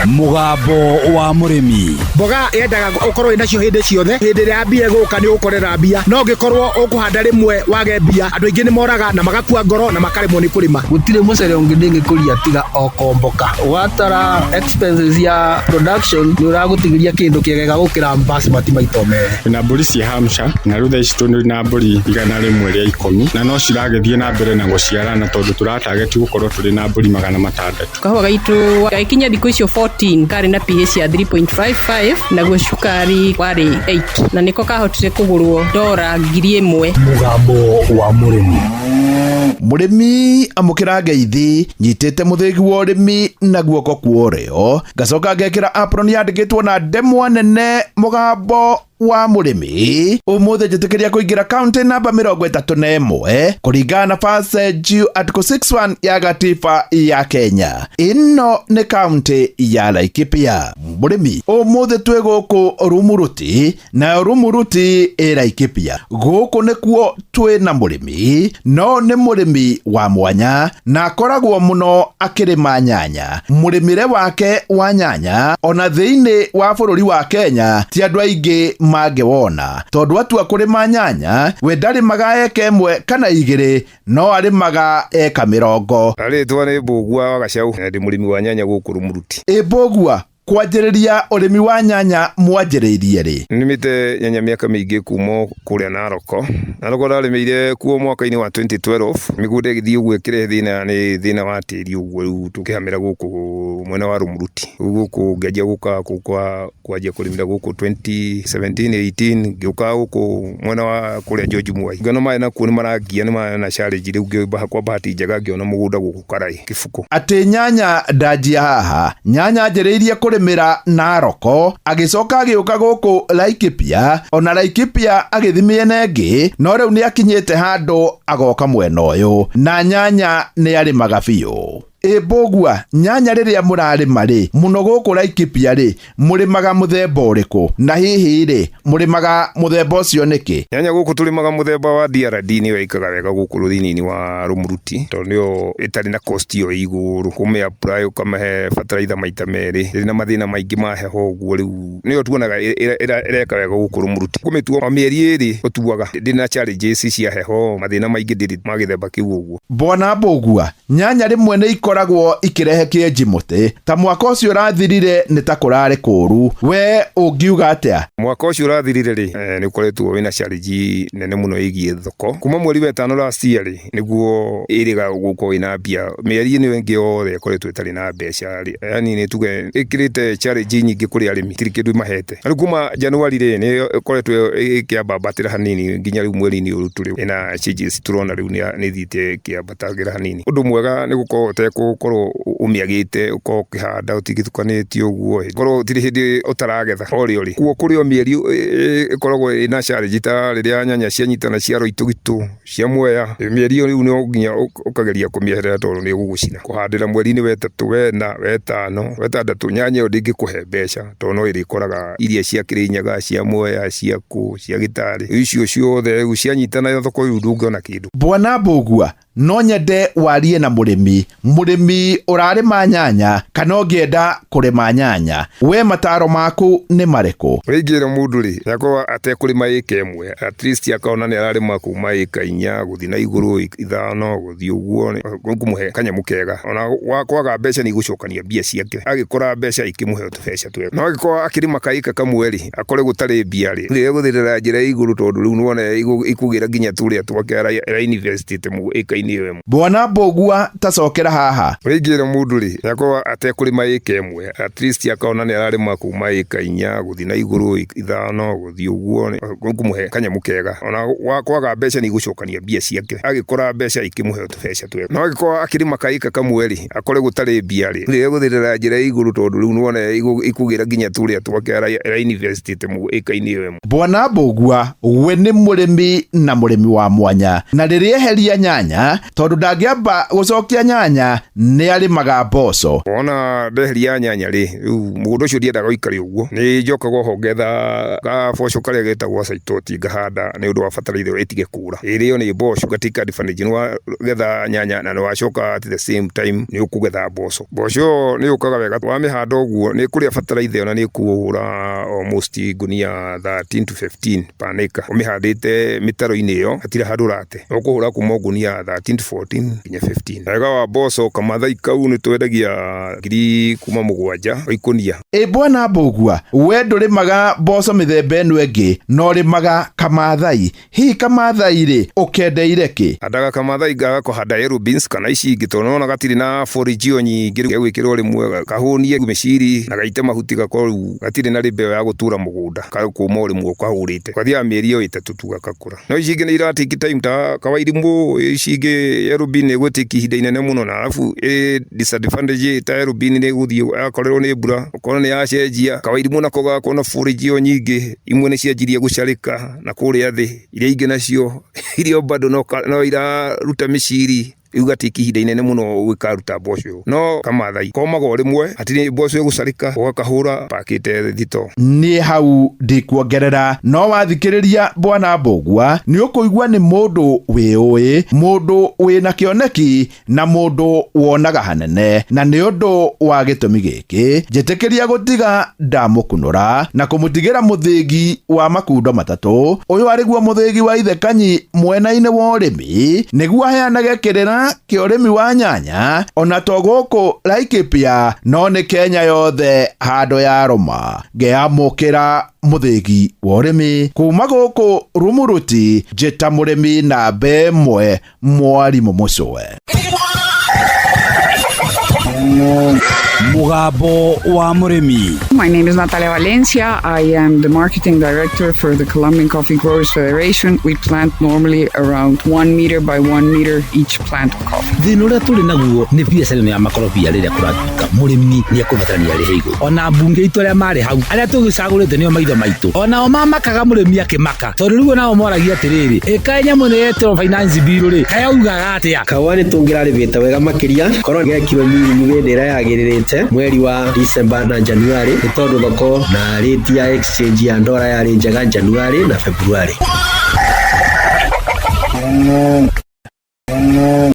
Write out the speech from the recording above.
Mũgambo wa mũrĩmi. Mboga yendaga ũkorwo wĩnacio hĩndĩ ciothe. Hĩndĩ ĩrĩa mbia ĩgũka nĩ ũgũkorera mbia, no ũngĩkorwo ũkũhanda rĩmwe wage mbia, andũ aingĩ nĩ moraga na magakua ngoro na makaremwo nĩ kũrĩma. Gũtirĩ mũcere ũngĩ ndĩngĩkũria tiga o Komboka. Watara expenses ya production nĩ ũragũtigĩria kĩndũ kĩegega gũkĩra basmati maita merĩ. Twĩna mbũri cia Hampshire na rĩu thaa ici tũrĩ na mbũri 110 na no ciragĩthiĩ na mbere na gũciarana tondũ tũratageti gũkorwo tũrĩ na mbũri 600. Kahũa gaitũ gagĩkinya thikũ icio 14 karĩ na pH ya 3.55, naguo cukari warĩ 8, na nĩko kahotire kũgũrwo dora 1000. Mũgambo wa mũrĩmi. Mũrĩmi, amũkĩra ngeithi. Nyitĩte mũthĩgi wa ũrĩmi na guoko kwa ũrĩo, ngacoka ngekĩra apron yandĩkĩtwo na ndemwa nene "Mũgambo wa mũrĩmi". Ũmũthĩ njĩtĩkĩria kũingĩra kaunti namba 31 kũringana na Passage Article 61 ya gatiba ya Kenya. Ĩno nĩ kaunti ya Laikipia. Mũrĩmi, ũmũthĩ twĩ gũkũ Rumuruti, nayo Rumuruti ĩ Laikipia. Gũkũ nĩkuo twĩ na mũrĩmi, no nĩ mũrĩmi wa mwanya na akoragwo mũno akĩrĩma nyanya. Mũrĩmĩre wake wa nyanya ona thĩinĩ wa bũrũri wa Kenya ti andũ aingĩ mangĩwona, tondũ atua kũrĩma nyanya, we ndarĩmaga eka 1 kana 2, no arĩmaga eka 80. Rĩtwa nĩ Mbũgua wa Gacau, na ndĩ mũrĩmi wa nyanya gũkũ Rumuruti. Ĩ Mbũgua, kwanjĩrĩria ũrĩmi wa nyanya mwanjĩrĩirie rĩ? Nĩmĩte nyanya mĩaka mĩingĩ kuma kũrĩa Naroko. Naroko ndarĩmĩire kuo mwaka-inĩ wa 2012. Mĩgũnda ĩgĩthiĩ ũguo ĩkĩrehe thĩna, nĩ thĩna wa tĩri ũguo, rĩu tũkĩhamĩra gũkũ mwena wa Rumuruti. Rĩu gũkũ ngĩanjia gũka gũkũ kwanjia kũrĩmĩra gũkũ 2017 18, ngĩũka gũkũ mwena wa kũrĩa George Mwai. Ngĩona maĩ nakuo nĩ marangia, nĩ maĩ na challenge. Rĩu kwa bahati njega ngĩona mũgũnda gũkũ Karai Kĩbukũ. Atĩ nyanya ndanjia haha, nyanya njĩrĩirie kũrĩmĩra Naroko, agĩcoka agĩũka gũkũ Laikipia, ona Laikipia agĩthiĩ mĩena ĩngĩ, no rĩu nĩ akinyĩte handũ agoka mwena ũyũ na nyanya nĩ arĩmaga biũ. Ĩ Mbũgua, nyanya rĩrĩa mũrarĩma rĩ, mũno gũkũ Laikipia rĩ, mũrĩmaga mũthemba ũrĩkũ? Na hihi rĩ, mũrĩmaga mũthemba ũcio nĩkĩ? Nyanya gũkũ tũrĩmaga mũthemba wa DRD, nĩyo ĩkaga wega gũkũ rũthini-inĩ wa Rumuruti, tondũ nĩyo ĩtarĩ na cost ĩyo ĩ igũrũ. Kũmĩ apply ũkamahe fertilizer maita merĩ, ndĩrĩ na mathĩna maingĩ ma heho ũguo, rĩu nĩyo tuonaga ĩreka wega gũkũ Rumuruti. Kũmĩtua o mĩeri 2 ũtuaga, ndĩrĩ na challenges cia heho, mathĩna maingĩ ndĩrĩ ma gĩthemba kĩu ũguo. Bwana Mbũgua, nyanya rĩmwe nĩ ikoragwo ikĩrehe kĩenji mũtĩ, ta mwaka ũcio ũrathirire nĩ ta kũrarĩ kũũru. We ũngiuga atĩa? Mwaka ũcio ũrathirire rĩ, nĩ ũkoretwo wĩna challenge nene mũno ĩgiĩ thoko. Kuma mweri wa ĩtano last year rĩ, nĩguo ĩrĩga gũkorwo ĩna mbia. Mĩeri ĩno ĩngĩ yothe ĩkoretwo ĩtarĩ na mbeca rĩ, yani nĩ tuge ĩkĩrĩte challenge nyingĩ kũrĩ arĩmi, gũtirĩ kĩndũ ĩmahete. Rĩu kuma January rĩ, nĩ ĩkoretwo ĩkĩambambatĩra hanini nginya rĩu mweri-inĩ ũyũ tũrĩ, ĩna changes tũrona rĩu nĩ ĩthiĩte ĩkĩambatagĩra hanini. Ũndũ mwega nĩ gũkorwo ũtegũkorwo ũmĩagĩte, ũkorwo ũkĩhanda ũtigithũkanĩtie ũguo, ũkorwo gũtirĩ hĩndĩ ũtaragetha o rĩ o rĩ. Koguo kũrĩ o mĩeri ĩkoragwo ĩna challenge ta rĩrĩa nyanya cianyitana cia Roitũgitũ, cia Mwea, mĩeri ĩyo rĩu no nginya ũkageria kũmĩeherera tondũ nĩ ĩgũgũcina. Kũhandĩra mweri-inĩ wa ĩtatũ, wena, wetano, wetandatũ, nyanya ĩyo ndĩngĩkũhe mbeca tondũ no ĩrĩkoraga iria cia Kĩrĩnyaga, cia Mwea, cia kũ, cia Gĩtarĩ, icio ciothe rĩu cianyitana thoko rĩu ndũngĩona kĩndũ. Bwana Mbũgua, no nyende warie na mũrĩmi, mũrĩmi ũrarĩma nyanya kana ũngĩenda kũrĩma nyanya, we mataro maku nĩ marĩkũ? Ũrĩa ingĩra mũndũ rĩ, akorwo atekũrĩma ĩka 1, at least akona nĩ ararĩma kuma ĩka 4 gũthiĩ na igũrũ, 5 gũthiĩ ũguo, ngũmũhe kanyamũ kega. Ona kwaga mbeca nĩ igũcokania mbia ciake, agĩkora mbeca ikĩmũhe tũbeca twega. No angĩkorwo akĩrĩma kaĩka kamwe rĩ, akore gũtarĩ mbia rĩ, nĩ egũthĩrĩra njĩra ya igũrũ tondũ rĩu nĩwona ikũgĩra nginya tũrĩa twake ara investĩte ĩka-inĩ ĩyo ĩmwe. Bwana Mbũgua, ta cokera haha. Ũrĩa ingĩra mũndũ rĩ, akorwo atekũrĩma ĩka 1, at least akona nĩ ararĩma kuma ĩka 4 gũthiĩ na igũrũ, 5 gũthiĩ ũguo, ngũmũhe kanyamũ kega. Ona kwaga mbeca nĩ igũcokania mbia ciake, agĩkora mbeca ikĩmũhe tũbeca twega. No angĩkorwo akĩrĩma kaĩka kamwe rĩ, akore gũtarĩ mbia rĩ, nĩ egũthĩrĩra njĩra ya igũrũ tondũ rĩu nĩwona ikũgĩra nginya tũrĩa twake ara investĩte ĩka-inĩ ĩyo ĩmwe. Bwana Mbũgua, we nĩ mũrĩmi na mũrĩmi wa mwanya, na rĩrĩa eheria nyanya Tondũ ndangĩamba gũcokia nyanya, nĩ arĩmaga mboco. Wona ndeheria nyanya rĩ, rĩu mũgũnda ũcio ndiendaga ũikare ũguo, nĩ njokaga oho ngetha gaboco karĩa getagwo saitoti, ngahanda nĩ ũndũ wa bataraitha ĩyo ĩtige kũra, ĩrĩo nĩ mboco. Ngatake advantage, nĩ wagetha nyanya na nĩ wacoka at the same time nĩ ũkũgetha mboco. Mboco ĩyo nĩ yũkaga wega, wamĩhanda ũguo nĩ ĩkũrĩa bataraitha ĩyo na nĩ ĩkũhũra almost ngunia 13 to 15 per acre. Ũmĩhandĩte mĩtaro-inĩ ĩyo, hatirĩ handũ ũrate, ũkũhũra kuma ngunia 13 to 14 nginya 15. Wega wa mboco, kamathai kau nĩ twendagia ngiri kuma 7 o ikũnia. Ĩ bwana Mbũgua, we ndũrĩmaga mboco mĩthemba ĩno ĩngĩ, no ũrĩmaga kamathai. Hihi kamathai rĩ, ũkendeire kĩ? Handaga kamathai, ngaga kũhanda yellow beans kana ici ingĩ, tondũ nĩwona gatirĩ na forage ĩyo nyingĩ. Rĩu gegwĩkĩrwo rĩmwe kahũnie mĩciri na gaite mahuti, gakorwo rĩu gatirĩ na rĩmbeo ya gũtura mũgũnda, kũma o rĩmwe ũkahũrĩte, gathiaga mĩeri o 3 tu gakakũra. No ici ingĩ nĩ iratake time, ta kawairimũ, ici ingĩ, yellow bean nĩ ĩgũtake ihinda inene mũno, na arabu ĩ disadvantage ta yellow bean nĩ ĩgũthiĩ yakorerwo nĩ mbura, ũkona nĩ yacenjia. Kawairimũ nako gagakorwo na forage ĩyo nyingĩ, imwe nĩ cianjirie gũcarĩka na kũrĩa thĩ, iria ingĩ nacio iria bado no iraruta mĩciri. Rĩu gatake ihinda inene mũno gũkaruta mboco ĩyo. No kamathai komaga o rĩmwe, hatirĩ mboco ĩgũcarĩka, ũgakahũra pakĩte thito. Niĩ hau ndikuongerera, no wathikĩrĩria bwana Mbũgua nĩ ũkũigua nĩ mũndũ wĩũĩ, mũndũ wĩna kĩoneki na mũndũ wonaga hanene. Na nĩ ũndũ wa gĩtũmi gĩkĩ, njĩtĩkĩria gũtiga ndamũkunũra na kũmũtigĩra mũthĩgi wa makundo matatũ. Ũyũ arĩguo mũthĩgi wa Ithekanyi mwena-inĩ wa ũrĩmi, nĩguo aheanage kĩrĩra kĩa ũrĩmi wa nyanya, ona to gũkũ Laikipia, no nĩ Kenya yothe handũ ya rũma. Ngeyamũkĩra mũthĩgi wa ũrĩmi kuma gũkũ Rumuruti, njĩta mũrĩmi namba 1, mwarimũ Mũcũwe. Mugambo wa Mũrĩmi. My name is Natalia Valencia. I am the marketing director for the Colombian Coffee Growers Federation. We plant normally around 1 meter by 1 meter each plant of coffee. Thĩna ũrĩa tũrĩ naguo nĩ biacara ĩno ya makorobia. Rĩrĩa kũratuĩka mũrĩmi nĩ ekũbatarania arĩhe igũrũ, ona mbunge itũ arĩa marĩ hau, arĩa tũgĩcagũrĩte nĩo maitho maitũ, onao mamakaga mũrĩmi akĩmaka, tondũ rĩu nao moragia atĩrĩrĩ, ĩkaĩ nyamũ ĩno yetĩrwo finance bill rĩ, kayaugaga atĩa? Kahũa nĩ tũngĩrarĩmĩte wega makĩria korwo gekirwo mĩrĩmi hĩndĩ ĩrĩa yagĩrĩrĩte, mweri wa December na January, nĩ tondũ thoko na rate ya exchange ya ndora yarĩ njega January na February.